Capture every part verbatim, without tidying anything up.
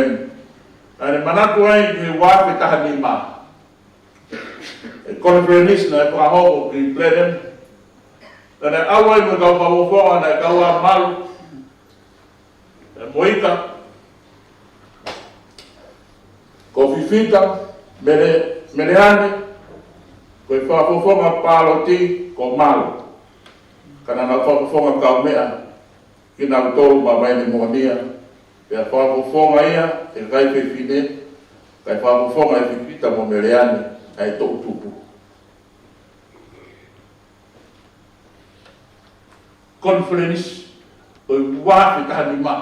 Naʻá ne manatu ai ki he ua afe taha nima, ʻa e konifelenisi naʻe fakahoko ki Blenheim. Naʻá ne ʻalu ai mo e kau fakafofonga naʻe kau ai ʻa Malu, ʻa Moika, ko Fifita, Mele, Meleane, ko e fakafofonga paloti ko Malu. Ka naʻa nau fakafofonga kaumeʻa kinautolu mei Vaine Moʻonia, pea fakafofonga ia ʻe he kakai fefine, kae fakafofonga ʻe Fifita mo Meleane ʻa e toʻutupu. Konifelenisi ʻo e ua afe taha nima,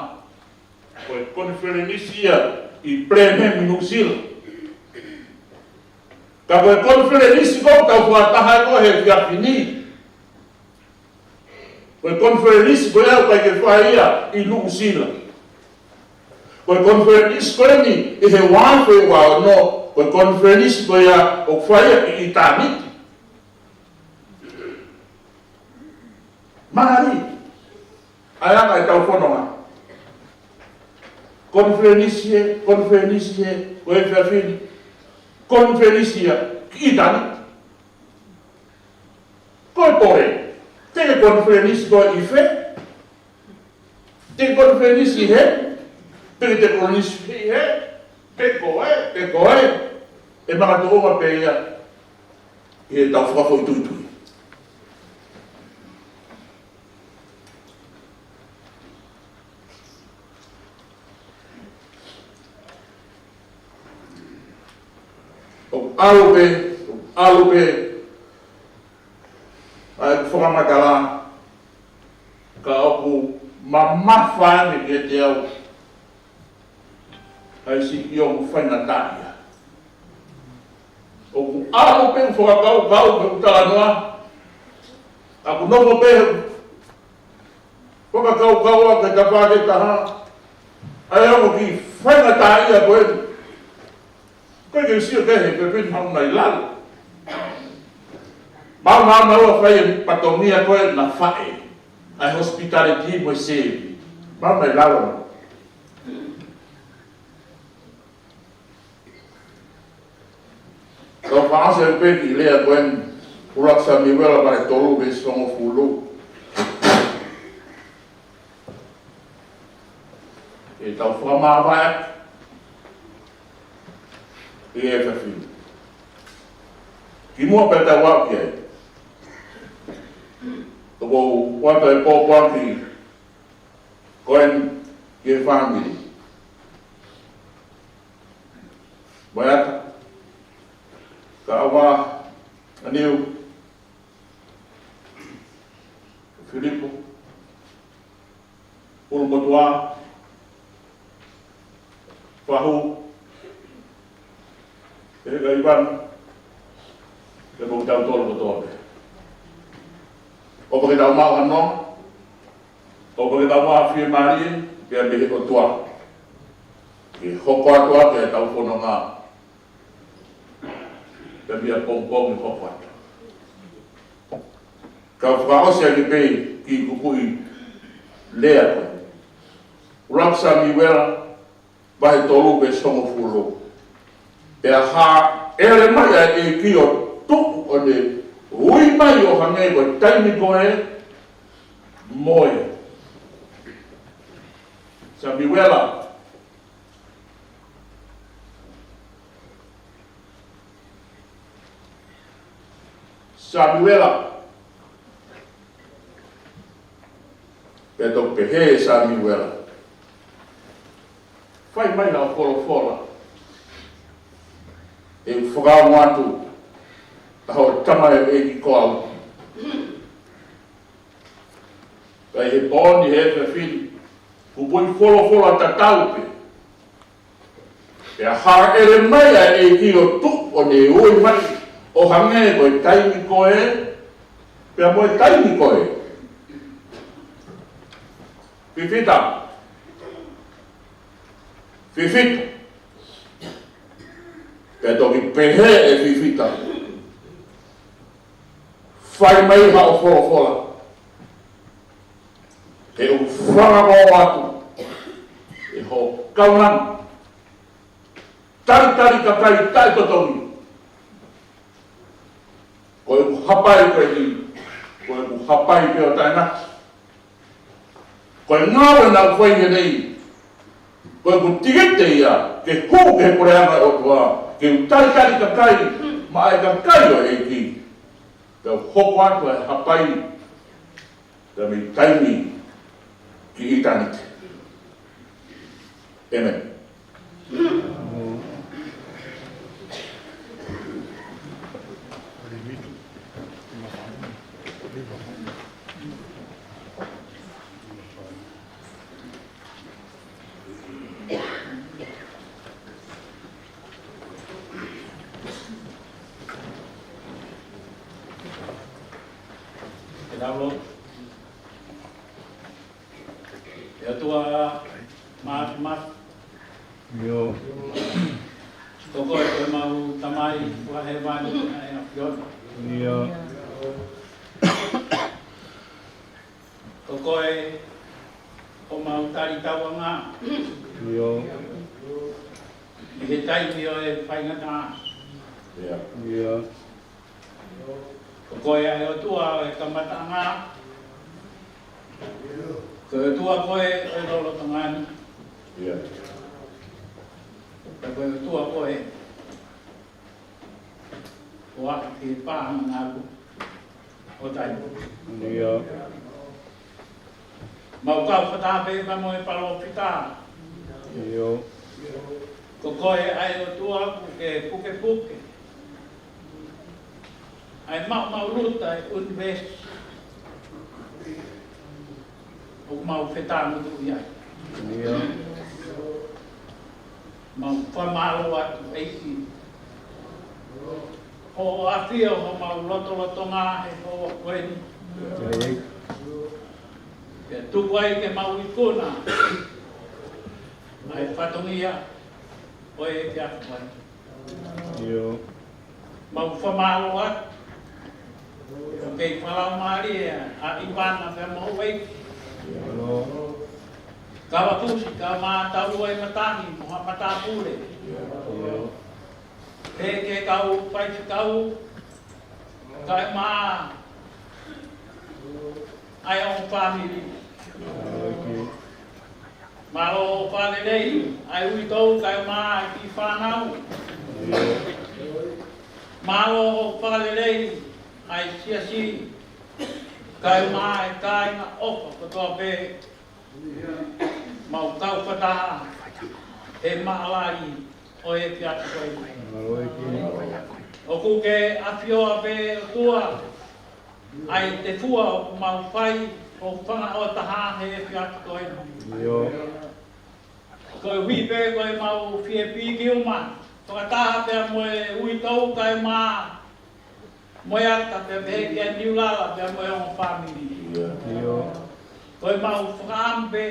ko e konifelenisi ia ʻi Blenheim ʻi Nuʻusila. Ka ko e konifelenisi ko ē ʻoku tau fakataha ai ko ē he efiafi ni, ko e konifelenisi ko ia ʻoku ʻikai ke fai ia ʻi Nuʻusila. Ko e konifelenisi ko eni ʻi he ua afe ua ono, ko e konifelenisi ko ia ʻoku fai ia ʻi ʻItāniti. Mālie. ʻA ia ʻoku ʻi ai ʻetau fononga. Konifelenisi ē, konifelenisi ē, ko e efiafi ni, konifelenisi ia ki ʻItāniti. Ko e pole, te ke konifelenisi koe ʻi fē? Te ke konifelenisi hē? Pe te ke konifelenisi hē? Pe ko ē, pe ko ē. ʻE makatuʻunga pē ia ʻi heʻetau fakafoʻituitui. ʻOku ʻalu pē, ʻoku ʻalu pē ʻa e fakamatala, ka ʻoku mamafa ange kiate au ʻa e siʻi ʻio mo faingataʻaʻia. ʻOku ʻalu pē ʻeku fakakaukau mo ʻeku talanoa, ʻa ʻeku nofo pē he fakakaukau ʻa e tafaʻaki ʻe taha, ʻa e ongo kiʻi faingataʻaʻia ko ē. Ko e ke sio ki he pepini haʻu mai lalo. Mau, mau, mau ʻa fai e patongia ko ē naʻa faʻē. ʻA e hospitality mo e sēvi. Mau mai lalo. Tau fakaʻosi pē ki he lea ko eni, ʻUluaki Samiuela vahe tolu veesi hongofulu. ʻE tau fakamāvae ʻi he efiafi ni. Kimuʻa pea tau aʻu ki ai, ʻoku ou ʻoatu e pōpoaki ko eni ki he fāmili. Moeata, Kaʻavā, ʻAniu, Filipo, ʻUlumotuʻa, Fahu, ʻElekaivanu, pea mo kitautolu kotoa pē. ʻOfa ke tau maʻu ha nonga, ʻofa ke tau maʻu ha fiemālie, pea mei he ʻOtua, ke hoko atu ʻa ʻetau fononga. Pea mei he pongipongi hoko atu. Kau fakaʻosi ange pē ki he kupuʻi lea ko ē. ʻUluaki Samiuela vahe tolu veesi hongofulu. Pea hāʻele mai ʻa e ʻEiki ʻo tuʻu ʻo ne ui mai ʻo hangē ko e taimi ko ē mo e. Samiuela. Samiuela. Pea toki pehē ʻe Samiuela, fai mai haʻo folofola, ʻe fakaongo atu ʻa hoʻo tamaioʻeiki ko au. Pea ʻi he pō ni he efiafi ni, kupuʻi folofola tatau pē. Pea hāʻele mai ʻa e ʻEiki ʻo tuʻu ʻo ne ui mai ʻo hangē ko e taimi ko ē, pea mo e taimi ko ē. Fifita. Fifita. Pea toki pehē ʻe Fifita, fai mai haʻo folofola. He ʻoku fakaongo atu ʻe hoʻo kaunanga Talitali kakai taʻetotongi. Ko ʻeku hapai ko eni, ko ʻeku hapai pē ʻo taʻengata. Ko e ngāue naʻa ku fai heni, ko ʻeku tikite ia ke hū ki he puleʻanga ʻo e ʻOtua, ke u talitali kakai maʻa e kakai ʻo e ʻEiki. Pea u hoko atu e hapai, pea mei taimi ki ʻitāniti. ʻĒmeni. Ke tau lotu. ʻE ʻOtua Māfimafi. ʻIo. Ko koe ko ʻemau Tamai ʻoku ʻi hēvani ʻa e ʻAfiona. ʻIo. Ko koe ko homau talitauʻanga. ʻIo. ʻI he taimi ʻo e faingataʻa. ʻIo. Ko koe ʻa e ʻOtua ʻo e kamataʻanga. Ko e ʻOtua koe ʻo e lolotonga ni. ʻIo. Ko koe ʻOtua koe ʻo aʻu ki he pānga ʻo taimi. ʻIo. Mau kau fakataha pē mo e palōfita. ʻIo. Ko koe ʻa e ʻOtua ʻoku ke pukepuke ʻa e maʻumaʻuluta ʻo e ʻunivēsi ʻoku mau fetāngutuʻi ai. ʻIo. Mau fakamālō atu ʻEiki. Hoʻo ʻafio homau lotolotonga he houa ko eni. ʻIo. Ke tuku ai ke mau ikuna ʻa e fatongia ʻo e efiafi ko eni. ʻIo. Mau fakamālō atu. Kei fakalaumālie ʻa ʻIvana pea mo houʻeiki. ʻIo. Kavapusi, kau mā taulua ʻi matangi, mo ha matāpule. ʻIo. Pea ki he kau faifekau, kae ʻumaʻā ʻa e ongo fāmili. Mālō hoʻo fakalelei ʻa e uitou kae ʻumaʻā ʻa e kiʻi fānau. Mālō hoʻo fakalelei ʻa e siasi kae ʻumaʻā ʻa e kāinga ʻofa kotoa pē. Mau kau fakataha he maʻalali ʻo e efiafi ko eni. ʻOku ke ʻafioʻi pē ʻOtua ʻa e tefua ʻoku mau fai ʻo fanga ʻo taha he efiafi ko eni. ʻIo. Koeʻuhi pē ko ʻemau fie piki uma fakataha pea mo e uitou kae ʻumaʻā mo e ata pea pehē kia Niulala pea mo e ongo fāmili. ʻIo. Ko ʻemau fakaʻamu pē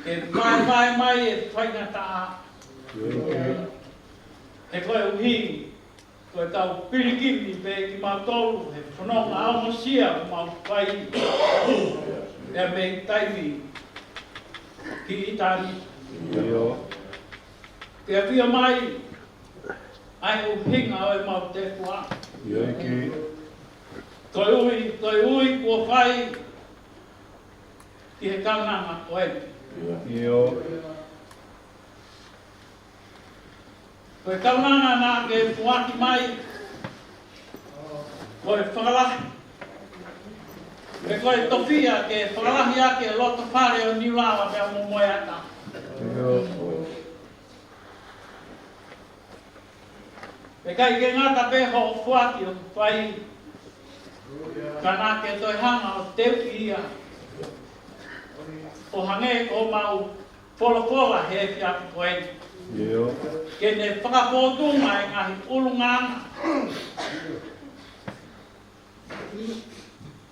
ke vaevae mai e faingataʻa. ʻIo. He koeʻuhi ko e kau pilikimi pē kimautolu he fononga ʻa e ongosia ʻoku mau fai pea mei taimi ki ʻitāniti. ʻIo. Ke ʻafio mai ʻa e ʻuhinga ʻo ʻemau tefua. ʻIo ʻEiki. Koeʻuhi, koeʻuhi kuo fai ki he kaunanga ko eni. ʻIo. Ko e kaunanga naʻa ke foaki mai ko e fakalahi. Pea ko e tofiʻa ke fakalahi ʻaki e loto fale ʻo Niulala pea mo Moeata. ʻIo. Pea ʻikai ke ngata pē hoʻo foaki ʻoku fai, ka naʻa ke toe hanga ʻo teuʻi ia ʻo hangē ko ʻemau folofola he efiafi ko eni. ʻIo. Ke ne fakafōtunga e ngaahi ʻulungaanga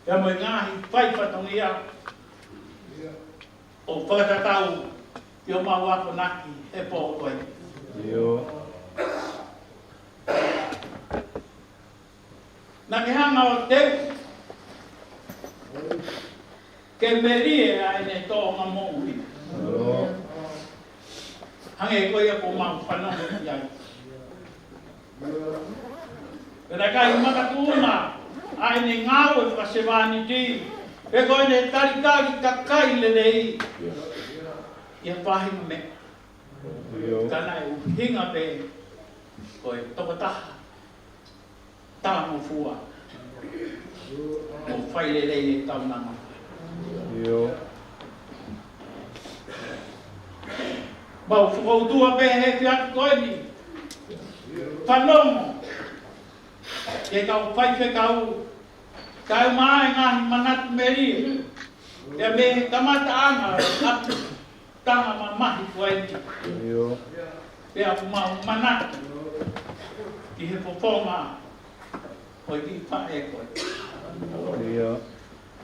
pea mo e ngaahi faifatongia ʻo fakatatau ki homau akonaki he pō ko eni. ʻIo. Naʻa ke hanga ʻo teu ke melie ʻa ʻene tōʻonga moʻui. ʻIo. Hangē ko ia ko ʻemau fanongo ki ai. Pea naʻe ʻikai makatuʻunga ʻa ʻene ngāue fakasevāniti, pe ko ʻene talitali kakai lelei ʻi ha faʻahinga meʻa. Ka naʻe ʻuhinga pē ko e tokotaha talangofua mo fai lelei e kaunanga. Mau fokoutua pē he efiafi ko eni, fanongo ki he kau faifekau, kae ʻumaʻā e ngaahi manatu melie, pea mei he kamataʻanga ʻa e tanga mamahi ko eni. Pea ʻoku mau manatu ki he fofonga ʻo e kiʻi faʻē ko ē.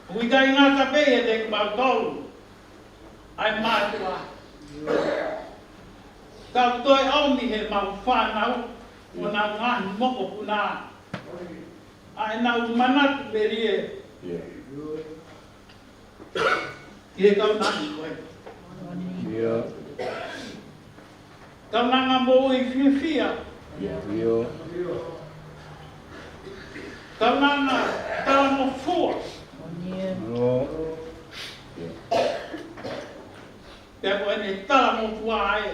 ʻOku ʻikai ngata pē ʻiate kimautolu ʻa e mātuʻa, ka ʻoku toe ʻomi ʻe heʻemau fānau mo honau ngaahi mokopuna ʻa ʻenau manatu melie ki he kaunanga ko ē. Kaunanga moʻui fiefia. Kaunanga talangofua. Pea ko ʻene talangofua ē,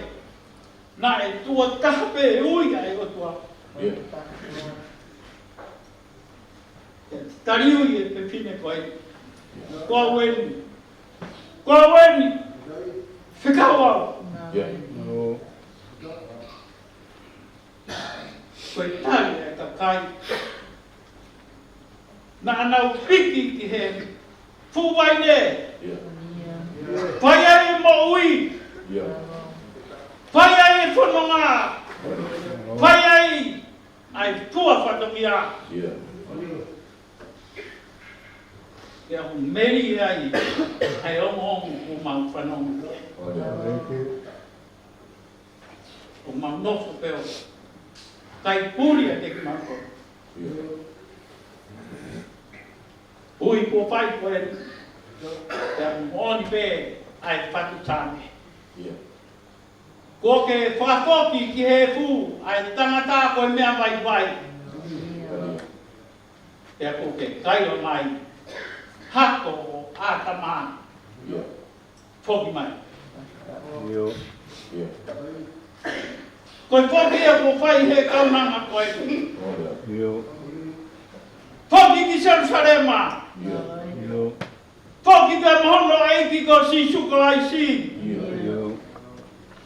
naʻe tuʻo taha pē ui ʻa e ʻOtua. Taliui e fefine ko ē. Ko au eni. Ko au eni. Fekau au. Ko e tali ʻa e kakai naʻa nau piki ki he fuʻu vaine. Fai ai moʻui. Fai ai fononga. Fai ai ʻa e fua fatongia. Pea ʻoku melie ai ʻa e ongoongo ʻoku mau fanongo. ʻOku mau nofo pē ʻo kai puli ʻiate kimautolu. Ui kuo fai ko ē, pea moʻoni pē ʻa e fatu Saame. Kuo ke fakafoki ki he efu ʻa e tangata ko e meʻa vaivai. Pea kuo ke kaila mai, hako ʻo ʻĀtama, foki mai. Ko e foki ia kuo fai he kaunanga ko ē. Foki ki Selusalema. Foki pea mo hono ʻEiki ko Sīsū Kalaisi.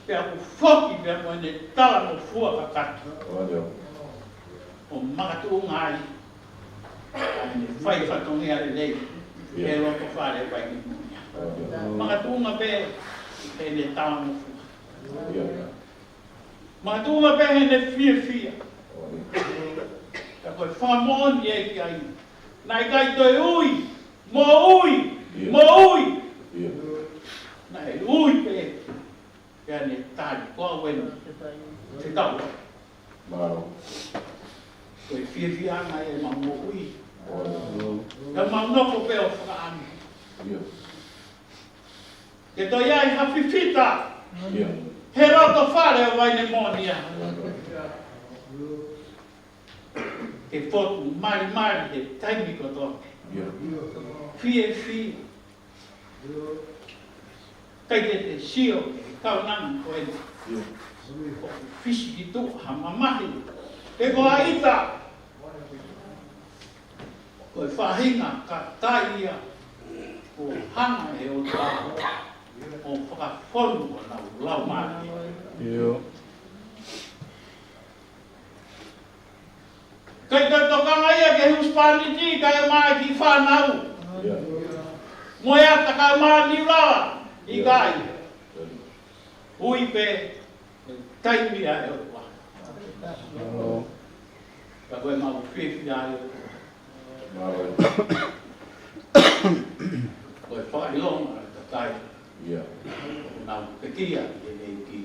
Pea ʻoku foki pea mo ʻene talangofua kakato. ʻO makatuʻunga ai ʻa ʻene fai fatongia lelei he loto fale ʻo e vai ni moʻoni. Makatuʻunga pē heʻene talangofua. Makatuʻunga pē heʻene fiefia. Ka ko e fakamoʻoni ē ki ai, naʻe ʻikai toe ui, moʻui, moʻui. Naʻe ui pē, pea ne tali, ko au eni. Fekau. Ko e fiefiaʻanga ʻemau moʻui. Ka mau nofo pē ʻo fakaʻamu. Ke toe ʻi ai ha fifita he loto fale ʻo e vai ni moʻoni. Ke fotu malimali he taimi kotoa. Fiefia. ʻIkai ke te sio ki he kaunanga ko eni. ʻOku fisi ki tuʻa ha mamahi. Pe ko ha ʻita. Ko e faʻahinga kakai ia kuo hanga ʻe he ʻOtua ʻo fakafonu honau laumālie. ʻIkai toe tokanga ia ki he husepāniti kae ʻumaʻā e kiʻi fānau. Mo e ʻata kae ʻumaʻā e niu lala. ʻIkai. Ui pē taimi ʻa e ʻOtua. Ka ko ʻemau fiefia ʻa e ʻOtua. Ko e fakaʻilonga ʻa e kakai. ʻOku nau pekia ki he ʻEiki.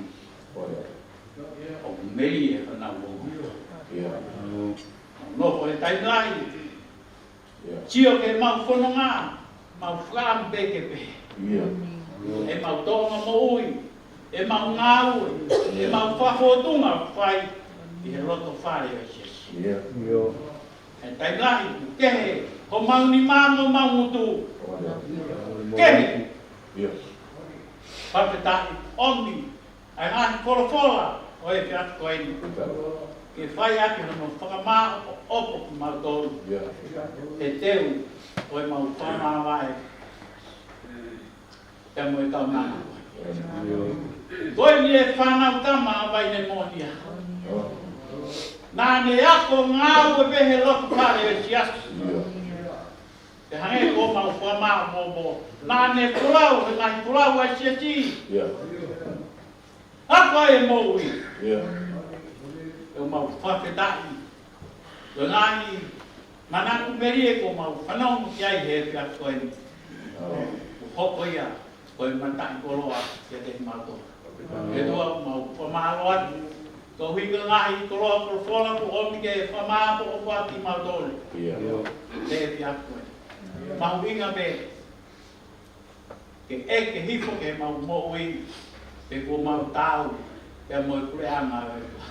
ʻOku melie ʻenau ongo. Nau nofo he taimi lahi. Sio ki heʻemau fononga, mau fakaʻamu pē ke pehē. ʻEmau tōʻonga moʻui, ʻemau ngāue, ʻemau fakafōtunga ʻoku fai ʻi he loto fale ʻo e siasi. ʻIo. ʻI he taimi lahi, kehe homau nima mo homau ngutu. Kehe. ʻIo. Fakafetaʻi, ʻomi ʻa e ngaahi folofola ʻo e efiafi ko eni ke fai ʻaki hono fakamāʻopoʻopo kimautolu. ʻIo. He teu ʻo ʻemau fakamāvae pea mo e kaunanga. Ko eni e fānau tama ʻa Vaine Moʻonia. Naʻa ne ako ngāue pē he loto fale ʻo e siasi. Pea hangē ko ʻemau fakamāʻopoʻopo, naʻa ne folau he ngaahi folau ʻa e siasi. Ako ai e moʻui. ʻOku mau fakafetaʻi. Ko e ngaahi manatu melie kuo mau fanongo ki ai he efiafi ko eni. ʻOku hoko ia ko e mataʻikoloa kiate kimautolu. ʻE ʻOtua, ʻoku mau fakamālō atu koeʻuhi ko e ngaahi koloa folofola kuo ʻomi ke fakamāʻopoʻopo ʻaki kimautolu he efiafi ko eni. Mahuʻinga pē ke ʻeke hifo ke mau moʻui, pe kuo mau taau pea mo e puleʻanga ʻo e ʻOtua.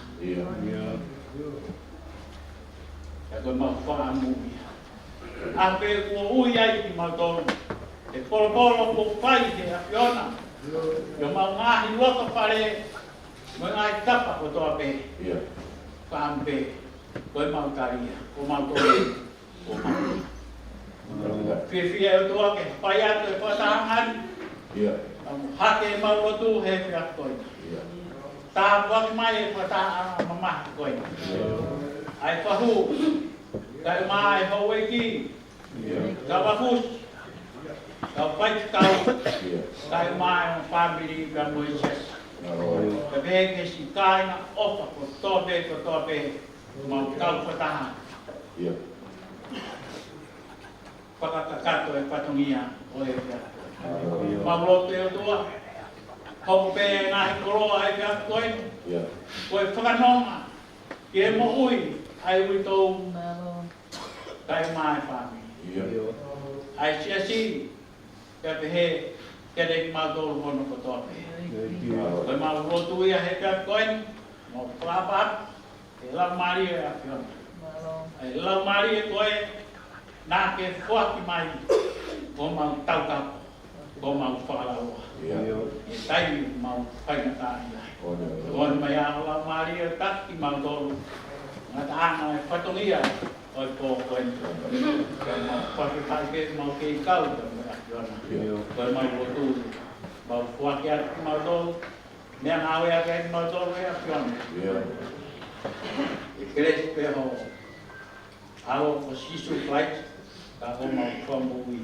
Pea ko ʻemau fakaʻamu ia. ʻA pē kuo ui ai kimautolu ʻe he polopolo kuo fai ʻe he ʻAfiona ʻi homau ngaahi loto fale mo e ngaahi tapa kotoa pē. Fakaʻamu pē, ko ʻemau tali ia, ko mau tō. Fiefia ʻOtua ke fai atu e fakatahaʻanga ni. ʻOku hake ʻemau lotu he efiafi ko eni. Tāpuaki mai e fakatahaʻanga mamahi ko eni. ʻA e fahu, kae ʻumaʻā e houʻeiki, kau afusi, kau faifekau, kae ʻumaʻā e fāmili pea mo e siasi. Kae pehē ki he siʻi kāinga ʻofa kotoa pē, kotoa pē, mau kau fakataha. Fakakakato e fatongia ʻo e efiafi. Mau lotu ʻe ʻOtua, hoko pē ʻa e ngaahi koloa ʻo e efiafi ko eni ko e fakanonga ki he moʻui ʻa e uitou, kae ʻumaʻā e fāmili, ʻa e siasi, pea pehē kiate kimautolu hono kotoa pē. Ko ʻemau lotu ia he efiafi ko eni, mau fakaʻapaʻapa ki he Laumālie ʻo e ʻAfiona. ʻA e Laumālie ko ē naʻa ke foaki mai ko homau taukapo, ko homau fakalaloa. ʻI he taimi ʻoku mau faingataʻaʻia ai. Ko ʻene mai ʻa e Laumālie ʻo taki kimautolu ngataʻanga e fatongia ʻo e pō ko eni. Ko ʻemau fakafetaʻi pē ʻoku mau kei kau pea mo e ʻAfiona. Ko ʻemau lotu, mau foaki atu kimautolu, meʻangāue ʻaki kimautolu ʻe ʻAfiona. ʻI he kelesi pē ho ʻAlo ko Sīsū Kalaisi, ko homau Fakamoʻui.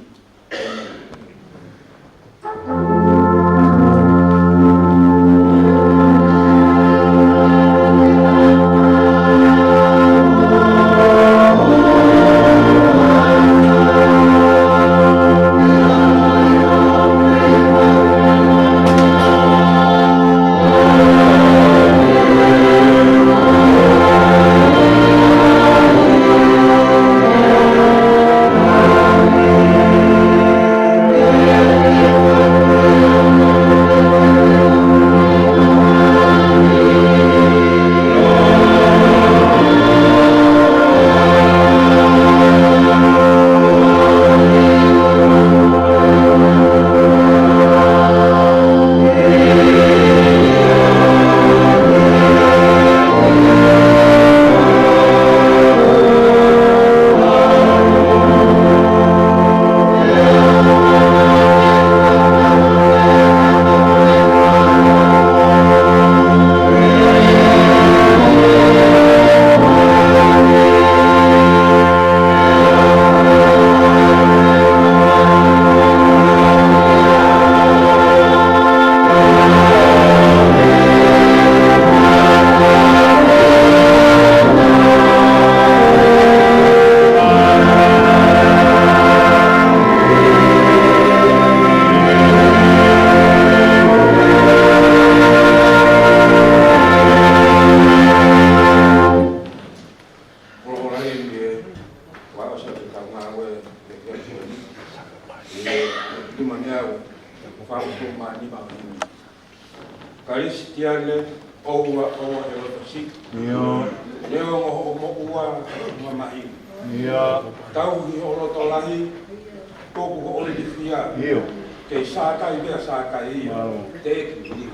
ʻOua, ʻoua ʻe loto siʻi. ʻIo. Neongo hoʻo moʻua, ʻoua mahi. ʻIo. Tauhi hoʻo loto lahi, tuku hoʻo ilifia. ʻIo. Kei Sātai pē ʻa Sātai ia. Mālō. Teʻeki liliu.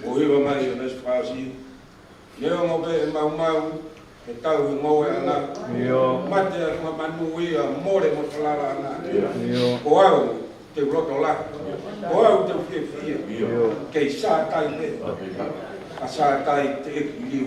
Mou hiva mai ʻa e meʻa fasi. Neongo pē ʻe maumau, he tauhi ngoue ʻaʻana. ʻIo. Mate ʻa e funga manu ia, mole mo falala ʻaʻana. ʻIo. Ko au te u loto lahi. Ko au te u fiefia. ʻIo. Kei Sātai pē. ʻA Sātai teʻeki liliu.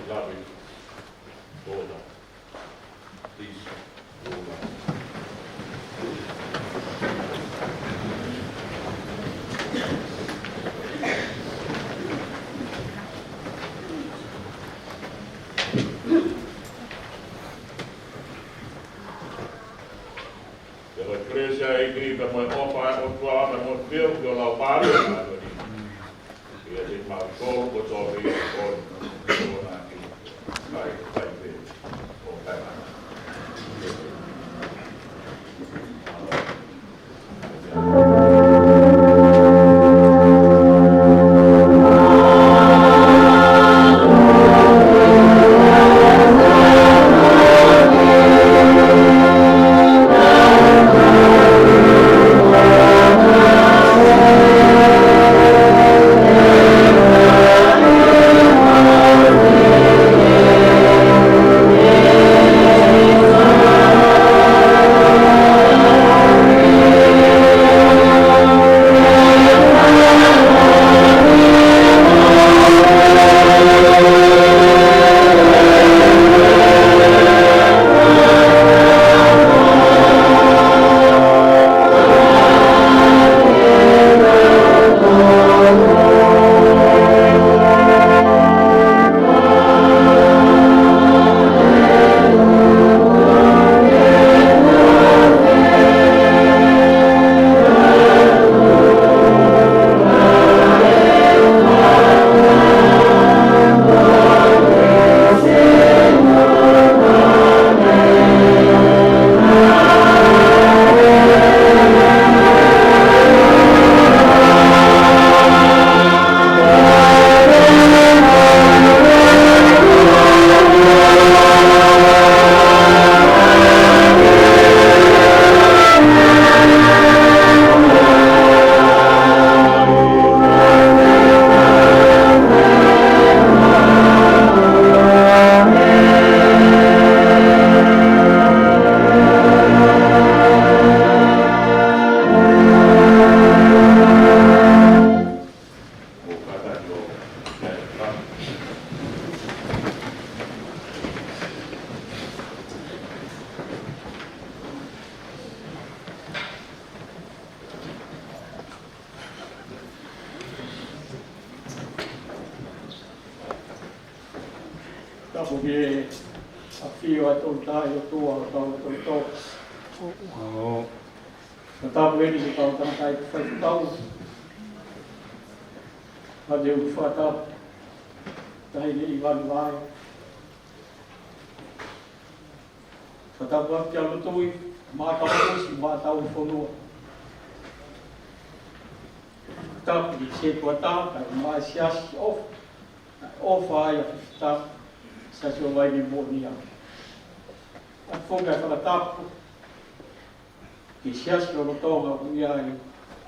Love it. Order. Please. Order. Pea ko e kelesi ʻa e ʻEiki pea mo e ʻofa ʻa e ʻOtua pea mo e feohi ʻo e Laumālie Māʻoniʻoni, ke ʻiate kimoutolu kotoa pē ʻi he ʻaho ni, ʻo taʻengata pē ʻo taʻengata. Tapu ki he ʻafio ʻa e Tolu Tahaʻi ʻOtua ʻo tau toitō. Fakatapu eni ki he kau tangataʻeiki faifekau. Pea te u fakatapu Taʻahine ʻIvani Vaea. Fakatapu atu kia Lutui, maʻa Kapusi, maʻa Tauʻafonua. Fakatapu ki he sētuata, kae ʻumaʻā e siasi ʻofa, ʻofa ʻa Fifita, Siasi ʻo Vaine Moʻonia. ʻOatu foki ʻa e fakatapu ki he siasi lolotonga ʻoku ʻi ai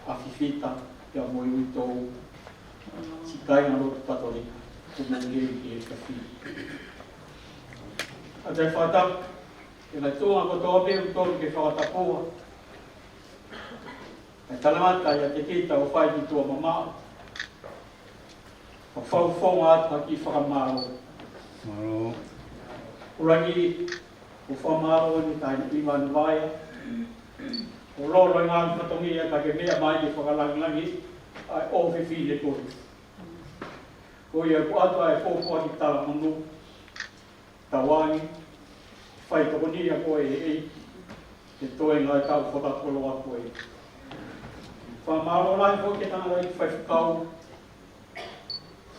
ʻa Fifita pea mo e uitou, siʻi kāingalotu Katolika, ʻoku mou kei ki he kafi. ʻOatu e fakatapu ki he ngaahi tuʻunga kotoa pē ʻoku totonu ke fakatapua. Kae talangata ʻiate kita ʻo fai ki tuʻa mamaʻo. Ka fakafofonga atu ha kiʻi fakamālō. Mālō. ʻUluaki, ʻoku ou fakamālō eni kia Taʻahine ʻIvani Vaea. ʻO lolo e ngaahi fatongia ka ke meʻa mai ke fakalangilangiʻi ʻa e ʻofefine ko ē. Ko ia kuo ʻoatu ʻa e pōpoaki talamonū. Tauange, fai tokoni ʻa koe ʻe he ʻEiki, he toenga ʻo e taʻu fakakoloa ko ē. Fakamālō lahi foki ki he tangataʻeiki faifekau,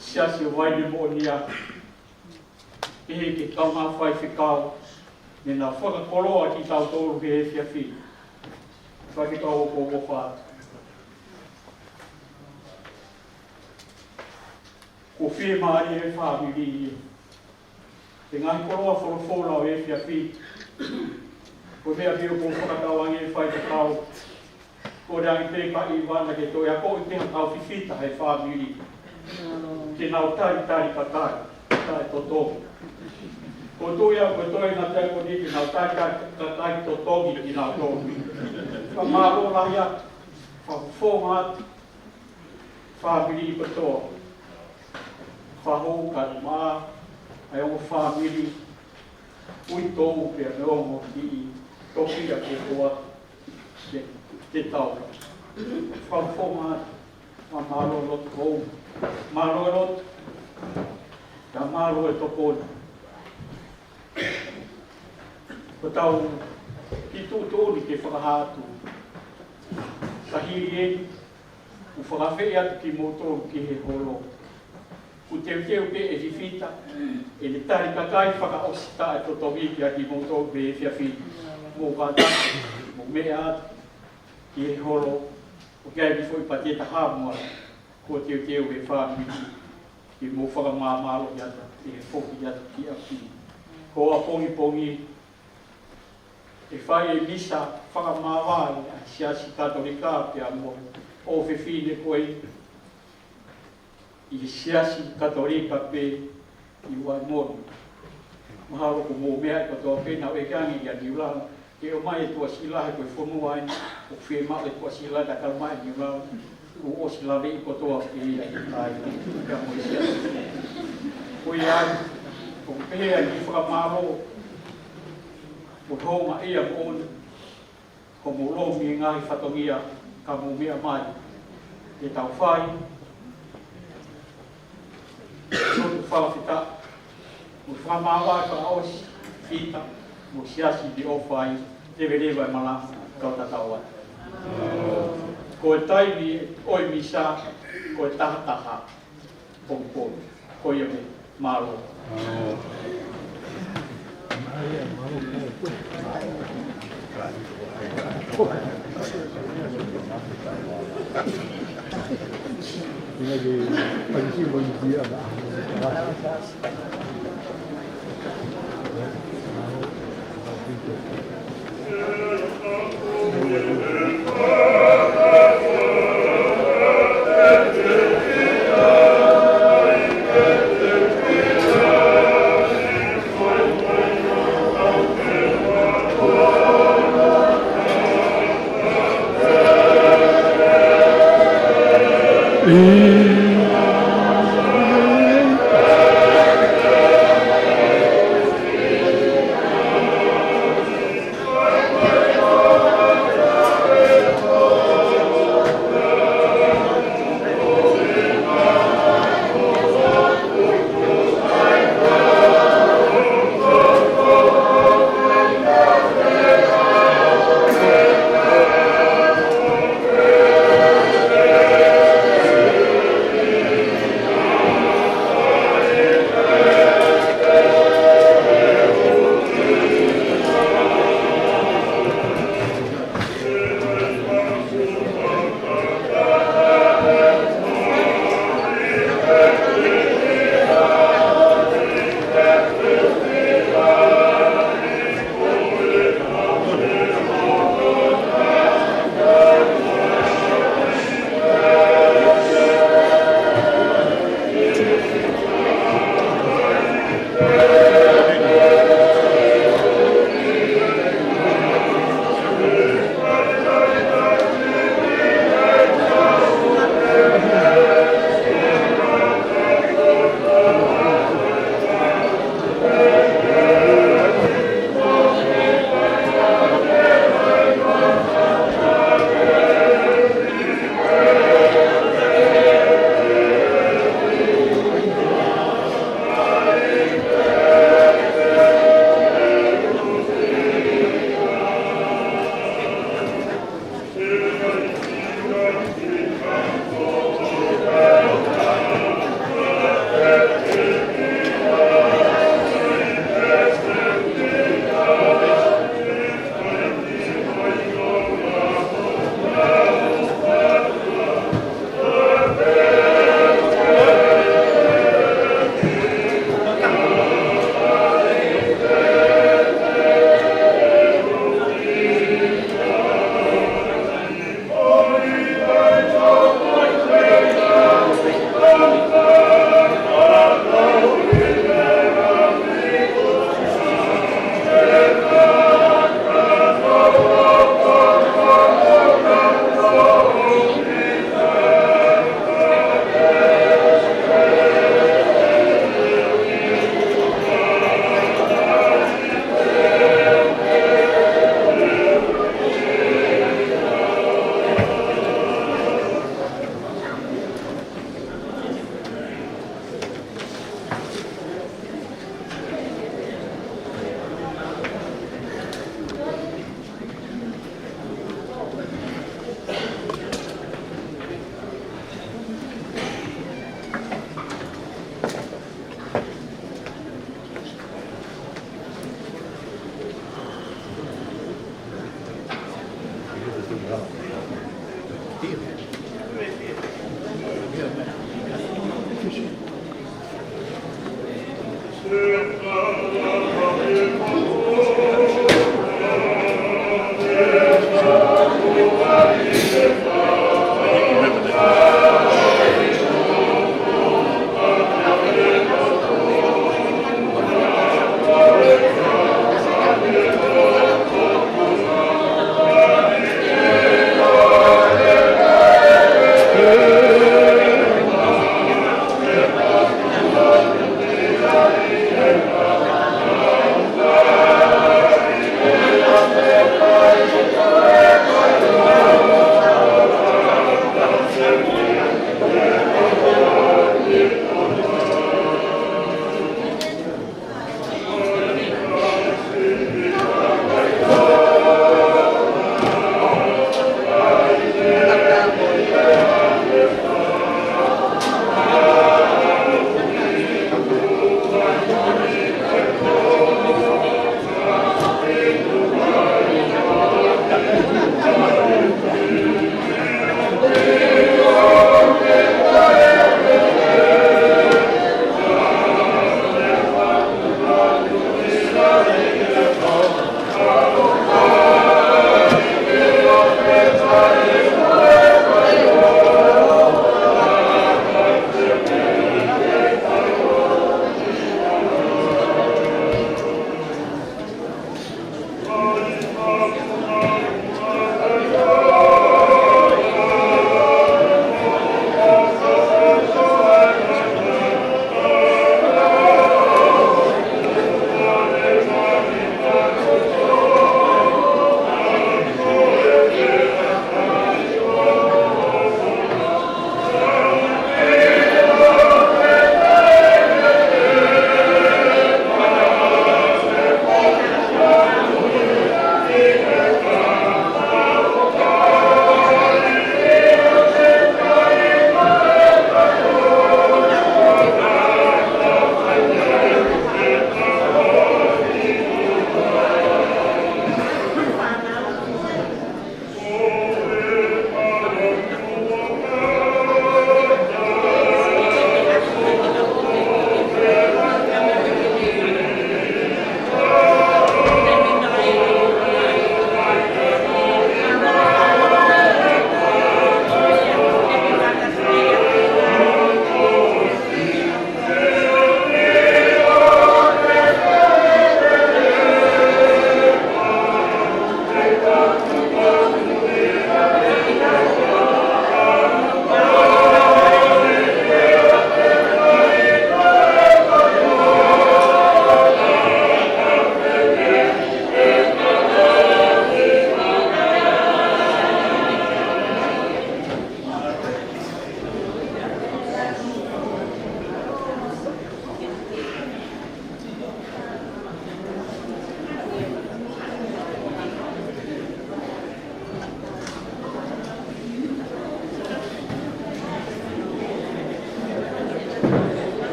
Siasi ʻo Vaine Moʻonia, pehē ki he kaungā faifekau, ne nau fakakoloa kitautolu he efiafi ni. Faifekau ʻoku ou ʻofa atu. Kuo fiemālie e fāmili ia. He ngaahi koloa folofola ʻo e efiafi ni. Ko e meʻa pē ʻoku ou fakatauange faifekau. Ko e ʻai pē kia ʻIvani ke toe akoʻi pē ha kau fifita he fāmili. Ke nau talitali kakai, kakai totongi. ʻOku ou tui au ko e toenga ko eni ke nau talitali kakai totongi kinautolu. Fakamālō lahi atu, fakafofonga atu, fāmili kotoa. Fakahoko kae ʻumaʻā ʻa ʻa e ongo fāmili, uitou pea mo e ongo kiʻi tofiʻa ke hoa ke, ke tau. Fakafofonga ʻa e mālō e lotu kou. Mālō e lotu. Pea mālō e tokoni. Ko ʻetau kiʻi tuʻutuʻuni ke fakahā atu. Ka hili eni, ʻoku ou fakaafeʻi atu kimoutolu ki he holo. ʻOku teuteu pē ʻe Fifita ʻene tali kakai fakaʻosi taʻetotongi kiate kimoutolu he efiafi ni. Mou kātaki, mou meʻa atu ki he holo, ʻoku ʻi ai e foʻi pati ʻe taha mo ia, kuo teuteu ʻe he fāmili, ke mou fakamāmālohi atu, ʻi he foki atu ki ʻapi. Ko ʻapongipongi, ʻe fai e misa fakamāvae ʻa e Siasi Katolika pea mo e ʻofefine ko ē ʻi he Siasi Katolika pē ʻi Vaimoli. Mahalo ko e meʻa ʻe kotoa pē naʻa ʻoku ʻeke ange ʻia Niulala ke ʻomai e tuʻasila he ko e fonua eni ʻoku fiemaʻu e tuʻasila ka tau mai Niulala. ʻOku ʻosi laveʻi kotoa pē ia ʻe he kāinga pea mo e Siasi. Ko ia ai, ʻoku pehē ai e fakamālō, ʻoku houngaʻia moʻoni hoʻomou lomi e ngaahi fatongia ka mou meʻa mai ke tau fai. Lotu fakafetaʻi mo e fakamāvae fakaʻosi Fita mo e Siasi ni ʻo fai leveleva e malanga kau tatau atu. Ko e taimi ʻo e misa, ko e taha taha pongipongi. Ko ia pē, mālō.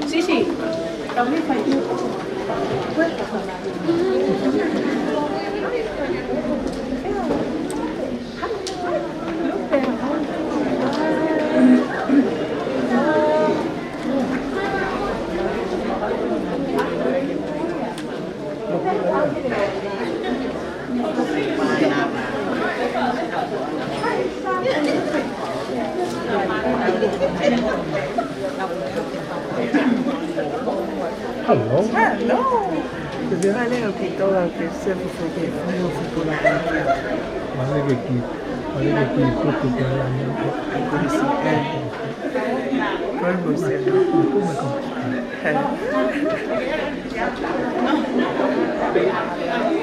Sí, sí. Hello. Hello. Vale, okay, todo lo que se fue que fue, fue por la carretera. Vale, que aquí, vale, que aquí, porque te la Por eso, eh, por eso, ¿no? Eh.